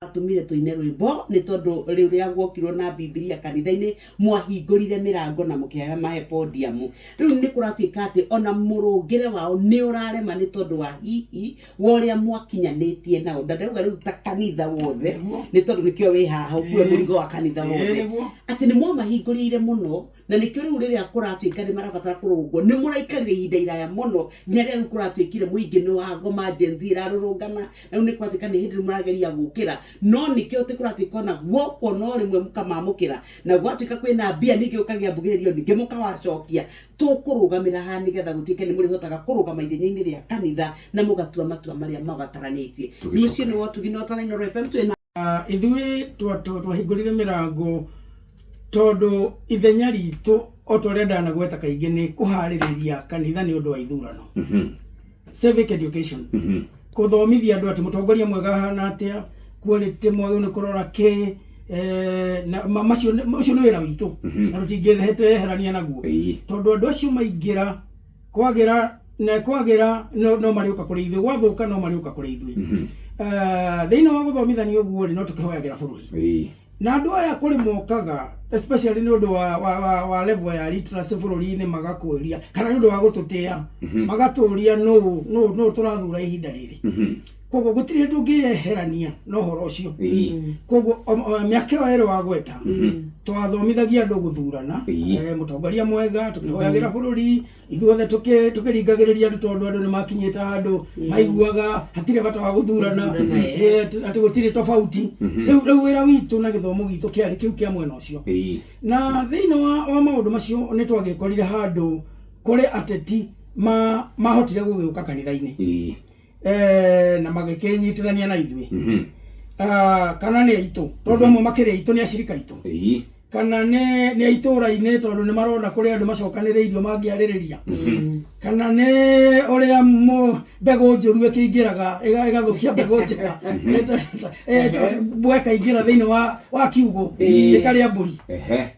Mũratũmire tũine rwĩmbo nĩ tondũ rĩrĩa guokirwo na Bibilia kanitha-inĩ mwahingũrire mĩrango na mũkĩmahe podium. Rĩu nĩ kũratuĩka atĩ ona mũrũngĩre wao nĩ ũrarema nĩ tondũ wa hihi wa ũrĩa mwakinyanĩtie nao. Na ndauga rĩu ta kanitha wothe nĩ tondũ nĩkĩo wĩ haha ũkue mũrigo wa kanitha wothe. Atĩ nĩ mwamahingũrĩire mũno na nĩkĩo rĩu rĩrĩa kũratuĩka nĩ marabatara kũrũngwo nĩ mũraikarire ihinda iraya mũno nginya rĩrĩa rĩu kũratuĩkire mũingĩ nĩ wagoma Gen Z ĩrarũrũngana na rĩu nĩ kũratuĩka nĩ hĩndĩ rĩu marageria gũkĩra no nĩkĩo atĩ kũratuĩka ona guokwo no rĩmwe mũkamamũkĩra na gwatuĩka kwĩna mbia ningĩ gũkagĩa mbugĩrĩrio ningĩ mũkawacokia tũkũrũgamĩra haha nĩgetha gũtuĩke nĩ mũrĩhotaga kũrũgama ithenya-inĩ rĩa kanitha na mũgatua matua marĩa mabataranĩtie. Mũciĩ nĩ wa ũtugi na ũtana Inooro FM twĩna Ithuĩ twahingũrire mĩrango tondũ ithenya ritũ o ta ũrĩa ndanagweta kaingĩ nĩ kũharĩrĩria kanitha nĩ ũndũ wa ithurano. Civic education. Kũthomithia andũ atĩ mũtongoria mwega ahana atĩa, quality mwagĩrĩirwo nĩ kũrora kĩ, na macio ũcio nĩ wĩra witũ na tũtingĩeherania naguo. Tondũ andũ acio maingĩra kwagĩra na kwagĩra no, no marĩũka kũrĩ ithuĩ gwathũka no marĩũka kũrĩ ithuĩ. Thĩinĩ wa gũthomithania ũguo rĩ no tũkĩhoyagĩra bũrũri. Na andũ aya kũrĩ mokaga especially nĩ ũndũ wa level ya literacy bũrũri-inĩ magakũria kana nĩ ũndũ wa gũtũtĩa magatũria nũ nũ nũ tũrathura ihinda rĩrĩ. Koguo gũtirĩ hĩndĩ ũngĩyeherania na ũhoro ũcio. Koguo mĩaka ĩyo ĩrĩ wagweta twathomithagia andũ gũthurana, mũtongoria mwega, tũkĩhoyagĩra bũrũri ithuothe, tũkĩringagĩrĩria andũ tondũ andũ nĩ makinyĩte handũ maiguaga hatirĩ bata wa gũthurana, atĩ gũtirĩ tofauti. Rĩu wĩra witũ na gĩthomo gitũ kĩarĩ kĩu kĩa mwena ũcio. Na thĩinĩ wa maũndũ macio nĩ twagĩkorire handũ kũrĩ ateti mahotire gũgĩũka kanitha-inĩ na magĩkĩnyitithania na ithuĩ. Ah, kana nĩ aitũ tondũ amwe makĩrĩ aitũ nĩ acirika aitũ kana nĩ a itũũra-inĩ tondũ nĩ marona kũrĩ andũ macokanĩrĩirio mangĩarĩrĩria kana nĩ ũrĩa mbegũ njũru ĩkĩingĩraga ĩgathũkia mbegũ njega. Mbwa ĩkaingĩra thĩinĩ wa kiugũ ĩkarĩa mbũri.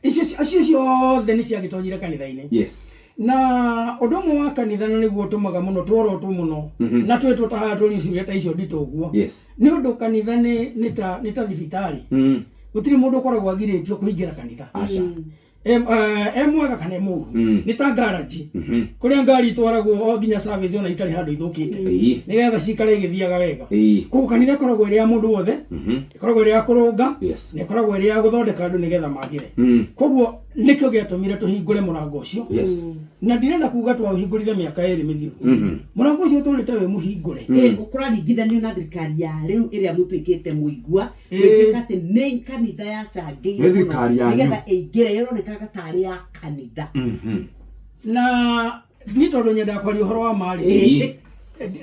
Icio acio ciothe nĩ ciagĩtonyire kanitha-inĩ. Na ũndũ ũmwe wa kanitha na nĩguo ũtũmaga mũno tworotwo mũno na twĩtwo ta haha tũri ciũria ta icio nditũ ũguo nĩ ũndũ kanitha nĩ ta thibitarĩ. Gũtirĩ mũndũ ũkoragwo agirĩtio kũingĩra kanitha. Aca. E mwega kana e mũru. Nĩ ta ngaraji kũrĩa ngari itwaragwo o nginya service ona itarĩ handũ ithũkĩte nĩgetha cikare igĩthiaga wega. Koguo kanitha ĩkoragwo ĩrĩ ya mũndũ wothe, ĩkoragwo ĩrĩ ya kũrũnga na ĩkoragwo ĩrĩ ya gũthondeka andũ nĩgetha magĩre. Koguo nĩkĩo gĩatũmire tũhingũre mũrango ũcio. Na ndirenda kuga twaũhingũrire mĩaka 2 mĩthiru. Mũrango ũcio ũtũrĩte wĩ mũhingũre. Kũraringithanio na thirikari ya rĩu ĩrĩa mũtuĩkĩte mũigua gũtuĩka atĩ nĩ kanitha yacangĩire Nĩ thirikari mũno yanyu. nĩgetha ĩingĩre ĩronekaga tarĩ ya kanitha. Na niĩ tondũ nyendaga kwaria ũhoro wa ma rĩ,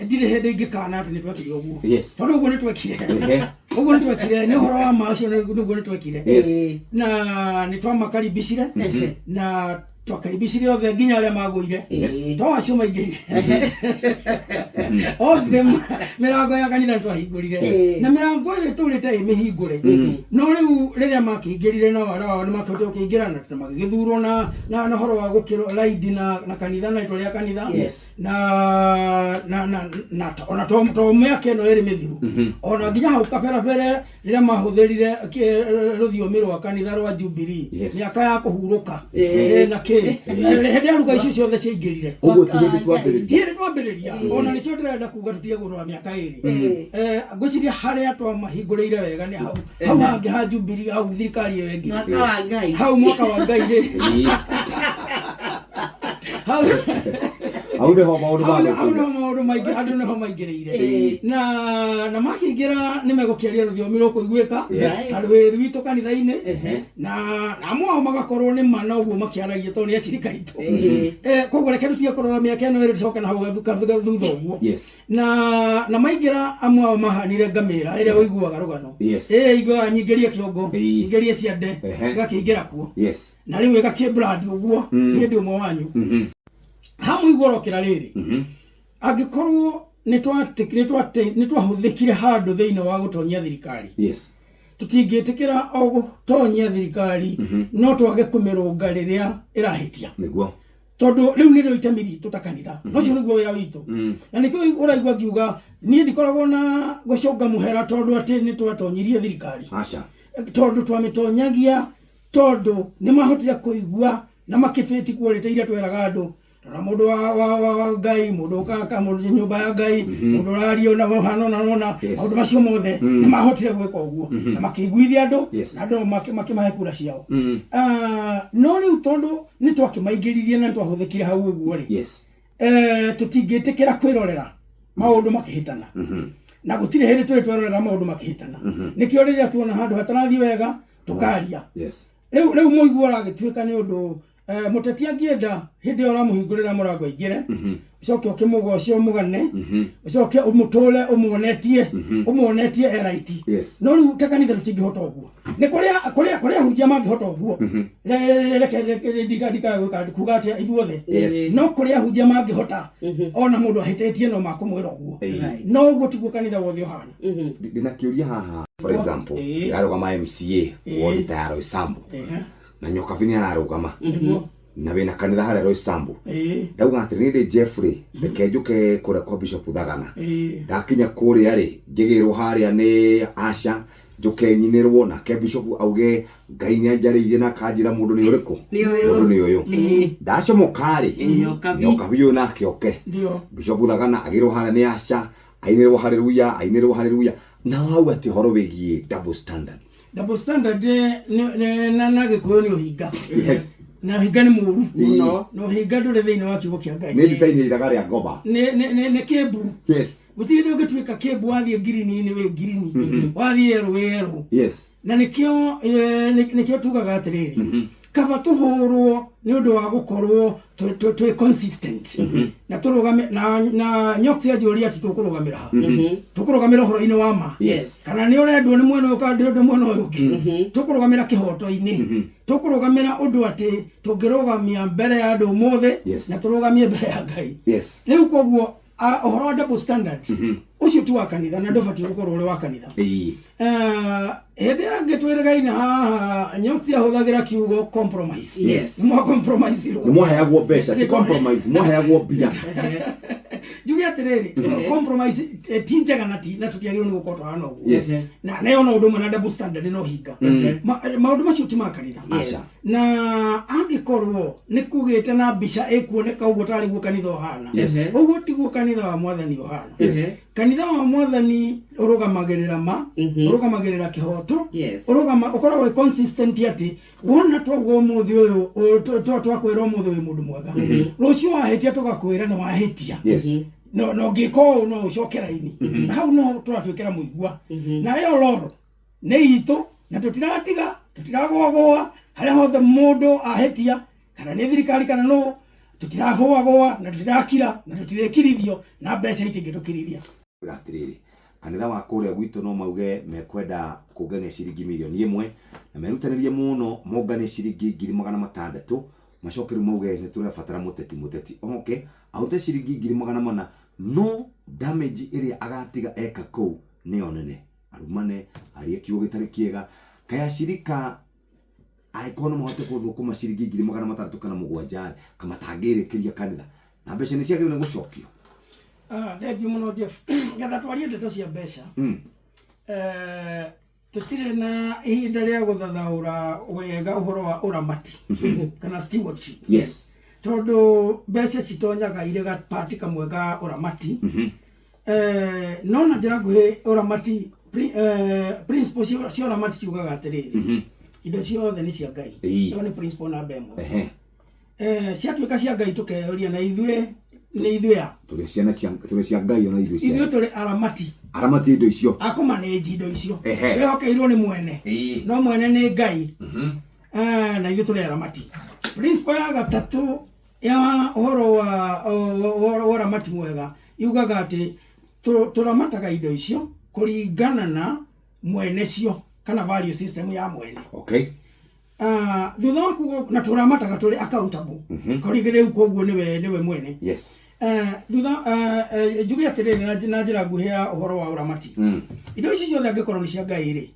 ndirĩ hĩndĩ ingĩkana atĩ nĩ twekire ũguo. Tondũ ũguo nĩ twekire. Ũguo nĩ twekire, nĩ ũhoro wa ma ũcio nĩguo nĩ twekire. Na nĩ twamakaribicire na twakaribicire othe nginya arĩa magũire. To acio maingĩrire othe mĩrango ya kanitha nĩ twahingũrire. Na mĩrango ĩyo ĩtũrĩte ĩ mĩhingũre no rĩu rĩrĩa makĩingĩrire nao arĩa ao nĩ makĩhotire gũkĩingĩra na magĩgĩthurwo na ũhoro wa gũkĩrwo raidi na kanitha na rĩtwa rĩa kanitha. Na ona to mĩaka ĩno ĩrĩ mĩthiru ona nginya hau kaberabere rĩrĩa mahũthĩrire rũthiomi rwa kanitha rwa Jubilee mĩaka ya kũhurũka na kĩ hĩndĩ ya ruga icio ciothe ciaingĩrire. Ũguo ti hĩndĩ twambĩrĩria. Ti hĩndĩ twambĩrĩria ona nĩkĩo ndĩrenda kuga tũtige kũrora mĩaka 2. Ngwĩciria harĩa twamahingũrĩire wega nĩ hau hau hangĩ ha Jubilee hau thirikari ĩyo ĩngĩ. Mwaka wa Ngai. Hau mwaka wa Ngai rĩ hau Hau nĩho maũndũ hau nĩho mathũkĩire. Maũndũ maingĩ andũ nĩho maingĩrĩire. Na makĩingĩra nĩ megũkĩaria rũthiomi rũkũiguĩka ta rwĩ rwitũ kanitha-inĩ na amwe ao magakorwo nĩ ma na ũguo makĩaragia tondũ nĩ acirika aitũ. Koguo reke tũtige kũrora mĩaka ĩno ĩrĩ tũcoke na hau thutha ũguo. Na maingĩra amwe ao mahanire ngamĩra ĩrĩa ũiguaga rũgano. Ĩiguaga nyingĩrie kĩongo, nyingĩrie ciande, ĩgakĩingĩra kuo. Na rĩu ĩgakĩbrand ũguo niĩ ndĩ ũmwe wanyu. Ha mũigua ũrokĩra rĩrĩ angĩkorwo nĩ twahũthĩkire handũ thĩinĩ wa gũtonyia thirikari tũtingĩtĩkĩra o gũtonyia thirikari no twage kũmĩrũnga rĩrĩa ĩrahĩtia. Tondũ rĩu nĩrĩo itemi ritũ ta kanitha, na ũcio nĩguo wĩra witũ. Na nĩkĩo ũraigua ngiuga niĩ ndikoragwo na gũcũnga mũhera tondũ atĩ nĩ twatonyirie thirikari. Aca. Tondũ twamĩtonyagia tondũ nĩ mahotire kũigua na makĩbĩti quality iria tweraga andũ. Rora mũndũ wa Ngai, mũndũ ũkaka mũndũ nyũmba ya Ngai, mũndũ ũraria ona ũhana ona ona. Maũndũ macio mothe nĩ mahotire gwĩka ũguo na makĩiguithia andũ na andũ makĩmahe kura ciao. No rĩu tondũ nĩ twakĩmaingĩririe na twahũthĩkire hau ũguo rĩ, tũtingĩtĩkĩra kwĩrorera maũndũ makĩhĩtana, na gũtirĩ hĩndĩ tũrĩ twerorera maũndũ makĩhĩtana. Nĩkĩo rĩrĩa tuona handũ hatarathiĩ wega tũkaria. Rĩu mũigua ũragĩtuĩka nĩ ũndũ mũteti angĩenda hĩndĩ ĩyo ũramũhingũrĩra mũrango aingĩre, ũcoke ũkĩmũgoce, ũmũgane, ũcoke ũmũtũre ũmuonetie e right. No rĩu ta kanitha tũtingĩhota ũguo. Nĩ kũrĩa ahunjia mangĩhota ũguo. Reke ndika kuga atĩa ithuothe, no kũrĩa ahunjia mangĩhota ona mũndũ ahĩtĩtie no makũmwĩra ũguo. No ũguo tiguo kanitha wothe ũhana. Ndĩna kĩũria haha. For example, ndĩrarũgama MCA ward ta ya Roysambu, na Nyokabi nĩ ararũgama, na wĩna kanitha harĩa Roysambu. Ndauga atĩ niĩ ndĩ Jeffrey, reke njũke kũrĩa kwa Bishop Thagana. Ndakinya kũrĩa rĩ, ngĩgĩrwo harĩa nĩ Asha, njoke nyinĩrwo nake Bishop auge Ngai nĩ anjarĩirie na akanjĩra mũndũ nĩ ũrĩkũ. Nĩ ũyũ. Mũndũ nĩ ũyũ. Ndacomoka rĩ, Nyokabi. Nyokabi ũyũ nake oke. Bishop Thagana agĩrwo harĩa nĩ Asha, ainĩrwo haleluya, ainĩrwo haleluya, na hau atĩ ũhoro wĩgiĩ double standard. Double standard na Gĩkũyũ nĩ ũhinga. Na ũhinga nĩ mũru. Mũno. Na ũhinga ndũrĩ thĩinĩ wa kiugo kĩa Ngai. Nĩ design ya ithaga rĩa ngoba. Nĩ kĩmbu. Gũtirĩ hĩndĩ ũngĩtuĩka kĩmbu. Wathiĩ ngirini nĩ wĩ ngirini, wathiĩ yerũ wĩ yerũ. Na nĩkĩo tugaga atĩrĩrĩ, kaba tũhũrwo nĩ ũndũ wa gũkorwo twĩ consistent na tũrũgame na nyox anjũria atĩ tũkũrũgamĩra ha, tũkũrũgamĩra ũhoro-inĩ wa ma. Kana nĩ ũrendwo nĩ mwena ũyũ kana ndĩrendwo mwena ũyũ ũngĩ, tũkũrũgamĩra kĩhoto-inĩ, tũkũrũgamĩra ũndũ atĩ tũngĩrũgamia mbere ya andũ ũmũthĩ na tũrũgamie mbere ya Ngai. Rĩu koguo ũhoro wa double standard ũcio ti wa kanitha na ndũbatiĩ gũkorwo ũrĩ wa kanitha. Hĩndĩ ĩngĩ twĩrĩgaine haha, Nyox ahũthagĩra kiugo compromise. Nĩ mwa compromise irwo. Nĩ mwaheagwo mbeca, ti compromise, mwaheagwo mbia. Njuge atĩrĩrĩ, compromise ti njega na ti na tũtiagĩrĩirwo nĩ gũkorwo tũhana ũguo. Na nayo no ũndũ ũmwe na double standard no hinga. Maũndũ macio ti ma kanitha. Aca. Na angĩkorwo nĩ kũgĩte na mbica ĩkuoneka ũguo tarĩ guo kanitha ũhana, ũguo tiguo kanitha wa Mwathani ũhana. Kanitha wa Mwathani ũrũgamagĩrĩra ma, ũrũgamagĩrĩra kĩhoto, ũrũgama ũkoragwo wĩ consistent atĩ wona twauga ũmũthĩ ũyũ twakwĩra ũmũthĩ wĩ mũndũ mwega, rũciũ wahĩtia tũgakwĩra nĩ wahĩtia. No ũngĩka ũũ no ũcoke raini, na hau no tũratuĩkĩra mũigua na ĩyo loro nĩ itũ, na tũtiratiga, tũtiragũagũa harĩa hothe mũndũ ahĩtia, kana nĩ thirikari kana nũ, tũtiragũagũa na tũtirakira na tũtirĩkirithio na mbeca itingĩtũkirithia. Atĩrĩrĩ, kanitha wa kũrĩa gwitũ no mauge mekwenda kũngania ciringi 1 million na merutanĩrie mũno monganie ciringi 600,000, macoke rĩu mauge nĩ tũrabatara mũteti oke ahute ciringi 400,000, no damage ĩrĩa agatiga eka kũu nĩyo nene, arumane, arie kiugo gĩtarĩ kĩega. Kaya cirika angĩkorwo no mahote gũthũkũma ciringi 600,000 kana 7 kamatangĩrĩkĩria kanitha na mbeca nĩ ciagĩrĩirwo nĩ gũcokio. Thank you mũno Jeff. Getha twarie ndeto cia mbeca, tũtirĩ na ihinda rĩa gũthathaũra wega ũhoro wa ũramati kana stewardship, tondũ mbeca citonyaga irĩ gapati kamwe ga ũramati. No na njĩra nguhĩ, ũramati principle cia ũramati ciugaga atĩrĩrĩ, indo ciothe nĩ cia Ngai. Ĩyo nĩ principle namba 1. Ciatuĩka cia Ngai, tũkeyũria na ithuĩ nĩ ithuĩ a? Tũrĩ ciana cia, tũrĩ cia Ngai ona ithuĩ ithuĩ tũrĩ aramati. Aramati indo icio. Akũmanĩnji indo icio. Twĩhokeirwo nĩ mwene, no mwene nĩ Ngai. Na ithuĩ tũrĩ aramati. Principle ya gatatũ ya ũhoro wa ũramati mwega yugaga atĩ tũramataga indo icio kũringana na mwene cio kana value system ya mwene. Thutha wa kuga na tũramataga tũrĩ accountable kũringana rĩu koguo nĩwe mwene. Thutha njuge atĩrĩrĩ, na njĩra nguhĩ ya ũhoro wa ũramati, indo ici ciothe angĩkorwo nĩ cia Ngai rĩ,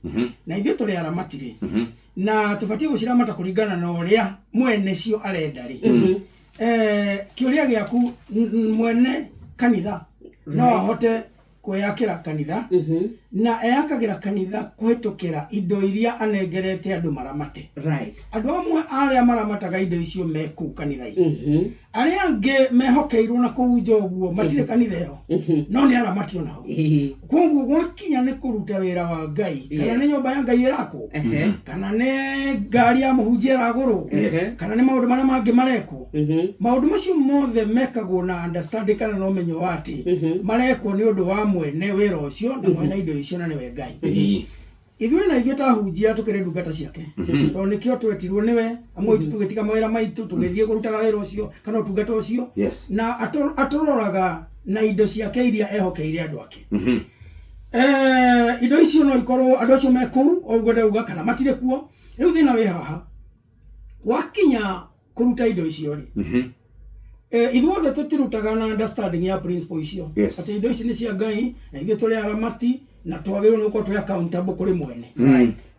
na ithuĩ tũrĩ aramati rĩ, na tũbatiĩ gũciramata kũringana na ũrĩa mwene cio arenda rĩ. Kĩũria gĩaku, mwene kanitha no ahote kwĩyakĩra kanitha, na eyakagĩra kanitha kũhĩtũkĩra indo iria anengerete andũ maramate. Andũ amwe arĩa maramataga indo icio me kũu kanitha-inĩ, arĩa angĩ mehokeirwo na kũu nja ũguo matirĩ kanitha ĩyo, no nĩ aramati onao. Koguo gwakinya nĩ kũruta wĩra wa Ngai, kana nĩ nyũmba ya Ngai ĩrakwo, kana nĩ ngari ya mũhunjia ĩragũrwo, kana nĩ maũndũ marĩa mangĩ marekwo, maũndũ macio mothe mekagwo na understanding kana na ũmenyo wa atĩ marekwo nĩ ũndũ wa mwene wĩra ũcio na mwene indo icio, na nĩwe Ngai. Ithuĩ na ithuĩ ta ahunjia tũkĩrĩ ndungata ciake, tondũ nĩkĩo twetirwo nĩwe. Amwe aitũ tũgĩtiga mawĩra maitũ tũgĩthiĩ kũrutaga wĩra ũcio kana ũtungata ũcio. Na atũroraga na indo ciake iria ehokeire andũ ake. Indo icio no ikorwo andũ acio me kũu o ũguo ndauga, kana matirĩ kuo. Rĩu thĩna wĩ haha, wakinya kũruta indo icio rĩ, ithuothe tũtirutaga na understanding ya principle icio, atĩ indo ici nĩ cia Ngai na ithuĩ tũrĩ aramati na twagĩrĩirwo nĩ gũkorwo twĩ accountable kũrĩ mwene.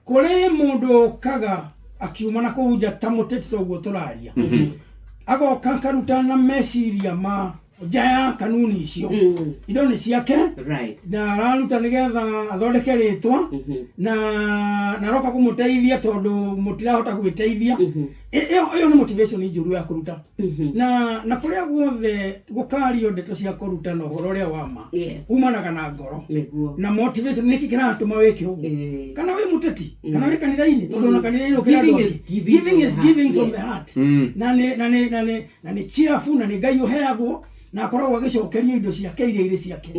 Kũrĩ mũndũ ũkaga akiuma na kũu nja ta mũteti toguo tũraria, agoka akaruta na meciria ma nja ya kanuni icio. Indo nĩ ciake na araruta nĩgetha athondeke rĩtwa, na aroka kũmũteithia tondũ mũtirahota gwĩteithia. Ĩyo nĩ motivation njũru ya kũruta. Na kũrĩa guothe gũkario ndeto cia kũruta na ũhoro ũrĩa wa ma, umanaga na ngoro na motivation, nĩkĩ kĩratũma wĩke ũguo, kana wĩ mũteti kana wĩ kanitha-inĩ, tondũ ona kanitha-inĩ ũkĩra andũ Giving angĩ. is giving Giving from is the giving heart. from the heart. Na nĩ cheerful, na nĩ Ngai ũheagwo na akoragwo agĩcokerio indo ciake iria irĩ ciake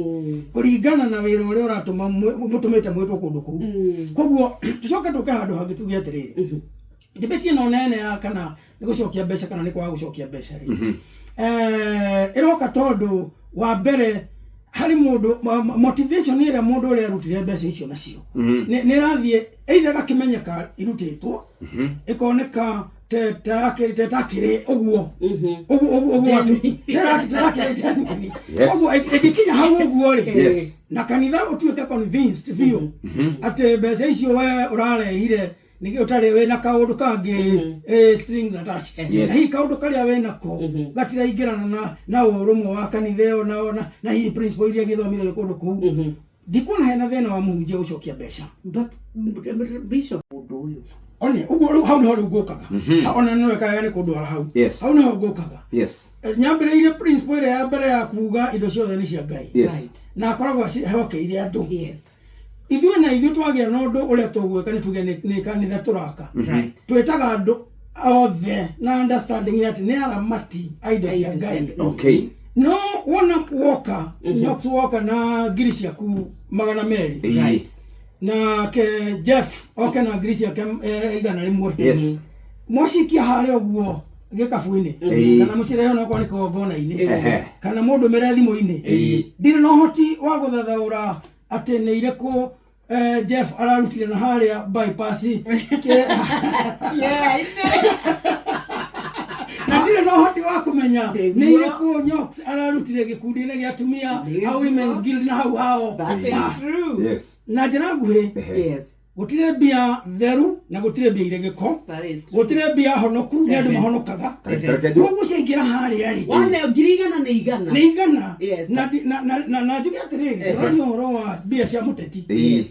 kũringana na wĩra ũrĩa ũratũma mũtũmĩte mwĩtwo kũndũ kũu. Koguo tũcoke tũke handũ hangĩ tuge atĩrĩrĩ, debate ĩno nene ya kana nĩ gũcokia mbeca kana nĩ kwaga gũcokia mbeca rĩ, ĩroka tondũ wa mbere harĩ mũndũ motivation ĩrĩa mũndũ ũrĩa arutire mbeca icio nacio nĩ ĩrathiĩ either ĩgakĩmenyeka irutĩtwo, ĩkoneka te takĩrĩ ũguo ũguo ũguo ũguo atĩ terakĩrĩ genuine. Ũguo ĩngĩkinya hau ũguo rĩ, na kanitha ũtuĩke convinced biũ atĩ mbeca icio we ũrarehire nĩ ũtarĩ wĩna kaũndũ kangĩ, strings attached, na hihi kaũndũ karĩa wĩnako gatiraingĩrana na ũrũmwe wa kanitha ĩyo na hihi principle iria gĩthomithagio kũndũ kũu, ndikuona hena thĩna wa mũhunjia gũcokia mbeca. But bishop, ũndũ ũyũ One ũguo rĩu hau nĩho rĩu ngũkaga. Ona nĩ wekaga nĩ kũndwara hau. Hau nĩho ngũkaga. Nyambĩrĩirie principle ĩrĩa ya mbere ya kuga indo ciothe nĩ cia Ngai na akoragwo acihokeire andũ. Ithuĩ na ithuĩ twagĩa na ũndũ ũrĩa tũgwĩka, nĩ tuge nĩ kanitha tũraka, twĩtaga andũ othe na understanding atĩ nĩ aramati a indo cia indo cia Ngai. Ngai. No wona woka nyox, woka na ngiri ciaku 200, na ke Jeff oke na ngiri ciake 100, mwacikia harĩa ũguo gĩkabu-inĩ, kana mũcirehe onokorwo nĩ kĩgongona-inĩ, kana mũndũmĩre thimũ-inĩ, ndirĩ na ũhoti wa gũthathaũra atĩ nĩ irĩkũ Jeff ararutire na harĩa bypass na ndirĩ na ũhoti wa kũmenya nĩ irĩkũ Nyox ararutire gĩkundi-inĩ gĩa atumia a Women's Guild na hau hao. That is true. Na njĩra nguhĩ, gũtirĩ mbia theru na gũtirĩ mbia irĩ gĩko. That is true. Gũtirĩ mbia honoku, nĩ andũ mahonokaga. Tareke Koguo ciaingĩra harĩa rĩ, Wane 100,000 nĩ 100. Nĩ 100. Na njuge atĩrĩrĩ, tũraria ũhoro wa mbia cia mũteti.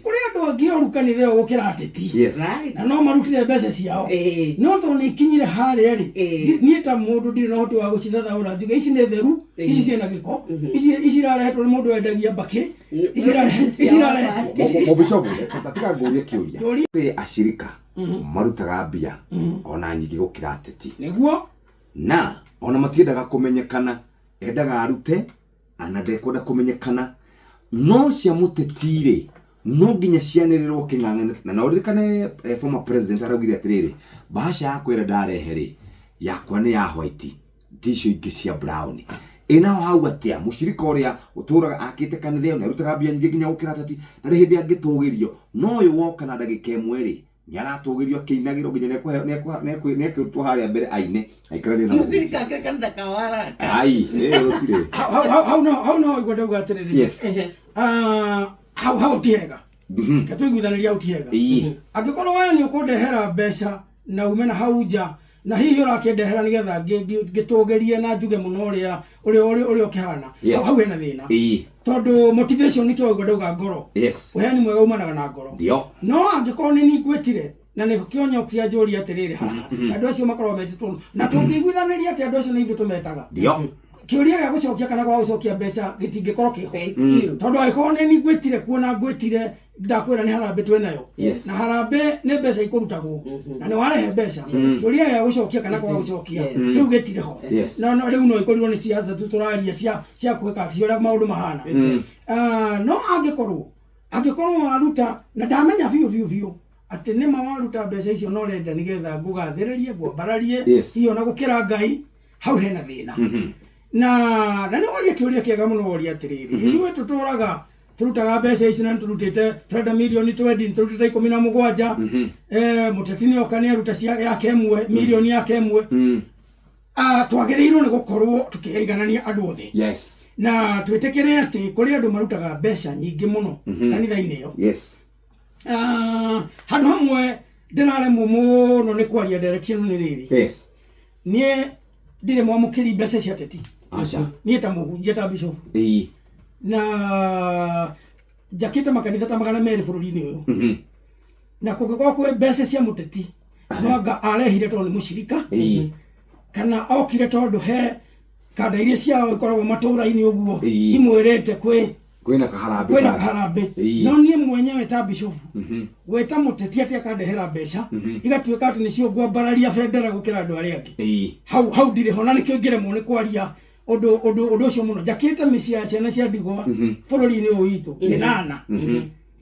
Kũrĩ andũ angĩ oru kanitha ĩyo gũkĩra ateti, na no marutire mbeca ciao, no tondũ nĩ ikinyire harĩa rĩ, niĩ ta mũndũ ndirĩ na ũhoti wa gũcithathaũra njuge ici nĩ theru, ici ciĩna gĩko, ici irarehetwo nĩ mũndũ wendagia mbakĩ, ici Mũbishopu, tiga ngũrie kĩũria. Njũria. Kũrĩ acirika marutaga mbia ona nyingĩ gũkĩra ateti, na ona matiendaga kũmenyekana, endaga arute ana ndekwenda kũmenyekana, no cia mũteti rĩ, no nginya cianĩrĩrwo kĩng'ang'ani. Na no ũririkane former president araugire atĩrĩrĩ, bahasha yakwa ĩrĩa ndarehe rĩ, yakwa nĩ ya white, ti icio ingĩ cia brown. Ĩnao hau atĩa mũcirika ũrĩa ũtũraga akĩte kanitha ĩyo nĩ arutaga mbia nyingĩ nginya gũkĩra ateti, na rĩ hĩndĩ angĩtũgĩrio, no ũyũ woka na ndagĩka ĩmwe rĩ, nĩ aratũgĩrio akĩinagĩrwo, nginya nĩekũrutwo harĩa mbere aine aikaranie na mũhunjia. Mũcirika akĩrĩ kanitha ka waraka. Ai, gũtirĩ. Hau no igua ndauga atĩrĩrĩ, Ah, hau ti hega. Ke tũiguithanĩria hau ti hega. Angĩkorwo we nĩ ũkũndehera mbeca na ume na hau nja Na hihi ũrakĩndehera nĩgetha ngĩtũgĩrie na njuge mũno ũrĩa ũrĩa ũrĩa ũrĩa ũkĩhana. Hau hena thĩna. Tondũ motivation nĩkĩo waigua ndauga ngoro. Ũheani mwega umanaga na ngoro. Ndio. No angĩkorwo nĩ niĩ ngwĩtire na nĩkĩo nyoki anjũria atĩrĩrĩ haha, andũ acio makoragwo metĩtwo na tũngĩiguithanĩria atĩ andũ acio nĩ ithuĩ tũmetaga. Ndio. Kĩũria gĩa gũcokia kana gwa gũcokia mbeca gĩtingĩkorwo kĩho. Thank you. Tondũ angĩkorwo nĩ niĩ ngwĩtire kuona ngwĩtire ndakwĩra nĩ harambĩ twĩ nayo. Yes. Na harambĩ nĩ mbeca ikũrutagwo na nĩ warehe mbeca. Kĩũria gĩa gũcokia kana kwaga gũcokia kĩu gĩtirĩ ho. Yes. No no rĩu no ikorirwo nĩ siasa tu tũraria cia kwĩka atĩ ũrĩa maũndũ mahana. No angĩkorwo waruta na ndamenya biũ biũ biũ atĩ nĩma waruta mbeca icio na ũrenda nĩgetha ngũgathĩrĩrie ngwambararie hihi ona gũkĩra Ngai, hau hena thĩna. Na nĩ woria kĩũria kĩega mũno, woria atĩrĩrĩ, ithuĩ tũtũraga tũrutaga mbeca ici na nĩtũrutĩte tũrenda mirioni twendi, nĩtũrutĩte 17. Mũteti nĩ oka nĩ aruta cia yake ĩmwe, mirioni yake ĩmwe. Twagĩrĩirwo nĩ gũkorwo tũkĩiganania andũ othe. Yes. Na twĩtĩkĩre atĩ kũrĩ andũ marutaga mbeca nyingĩ mũno kanitha-inĩ ĩyo. Yes. Handũ hamwe ndĩraremwo mũno nĩ kwaria ndereti ĩno nĩ rĩrĩ. Yes. Niĩ ndirĩ mwamũkĩri mbeca cia ateti. Aca. Niĩ ta mũhunjia ta bishop. Na njakĩte makanitha ta 200 bũrũri-inĩ ũyũ. Na kũngĩkorwo kwĩ mbeca cia mũteti, no anga arehire tondũ nĩ mũcirika. Kana okire tondũ he kanda iria ciao ikoragwo matũũra-inĩ ũguo, imwĩrĩte kwĩ kwĩna kaharambĩ kwĩna kaharambĩ. No niĩ mwenyewe ta bishop gwĩta mũteti atĩ akandehera mbeca igatuĩka atĩ nĩcio ngwambararia bendera gũkĩra andũ arĩa angĩ. Hau ndirĩ ho, na nĩkĩo ingĩremwo nĩ kwaria ũndũ ũcio mũno. Njakĩte mĩciĩ ya ciana cia ndigwa bũrũri-inĩ ũyũ witũ 8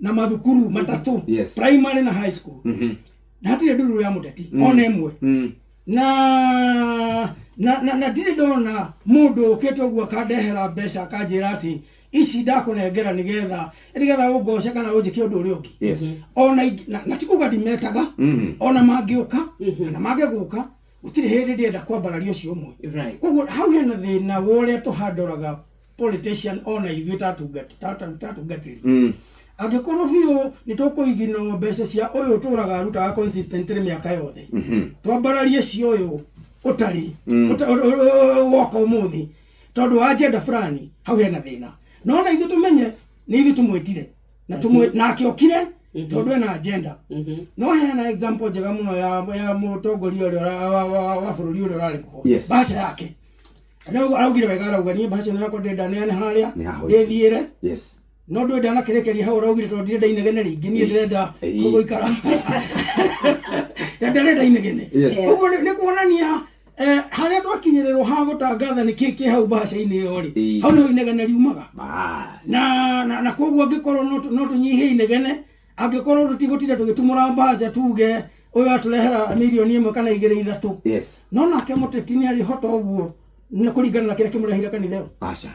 na mathukuru 3, primary na high school. Na hatirĩ ndururu ya mũteti ona ĩmwe. Na ndirĩ ndona mũndũ ũkĩte ũguo akandehera mbeca akanjĩra atĩ ici ndakũnengera nĩgetha ũngoce kana ũnjĩke ũndũ ũrĩa ũngĩ. Yes. Ona na ti kuga ndimetaga, ona mangĩũka kana mangĩgũka, gũtirĩ hĩndĩ ndĩrenda kwambararia ũcio ũmwe. Right. Koguo hau hena thĩna wa ũrĩa tũhandoraga politician ona ithuĩ tatungatĩri. Angĩkorwo biũ nĩ tũkũiginwo mbeca cia ũyũ ũtũraga arutaga consistently mĩaka yothe, twambararie cia ũyũ ũtarĩ woka ũmũthĩ tondũ wa agenda fulani, hau hena thĩna. No na ithuĩ tũmenye nĩ ithuĩ tũmwĩtire na nake okire tondũ ena agenda. No hena example njega mũno ya mũtongoria ũrĩa wa bũrũri ũrĩa ũrarĩ kuo. Yes. Bahasha yake araugire wega, arauga niĩ bahasha ĩno yakwa ndĩrenda neane harĩa Nĩ haho. ndĩthiĩre. Yes. No ndũĩ ndanakĩrekeria hau, araugire tondũ ndirenda inegene rĩingĩ, niĩ ndĩrenda gũikara ndarenda inegene. Yes. Ũguo nĩ kuonania harĩa twakinyĩrĩrwo ha gũtangatha nĩ kĩ kĩ hau bahaca-inĩ ĩyo rĩ, hau nĩho inegene riumaga. Bas. Na koguo angĩkorwo no tũnyihie inegene, angĩkorwo tũtigũtinda tũgĩtumũra mbaca tuge ũyũ atũrehera mirioni 1 kana 2 3. Yes. No nake mũteti nĩ arĩhota ũguo nĩ kũringana na kĩrĩa kĩmũrehire kanitha ĩyo. Aca.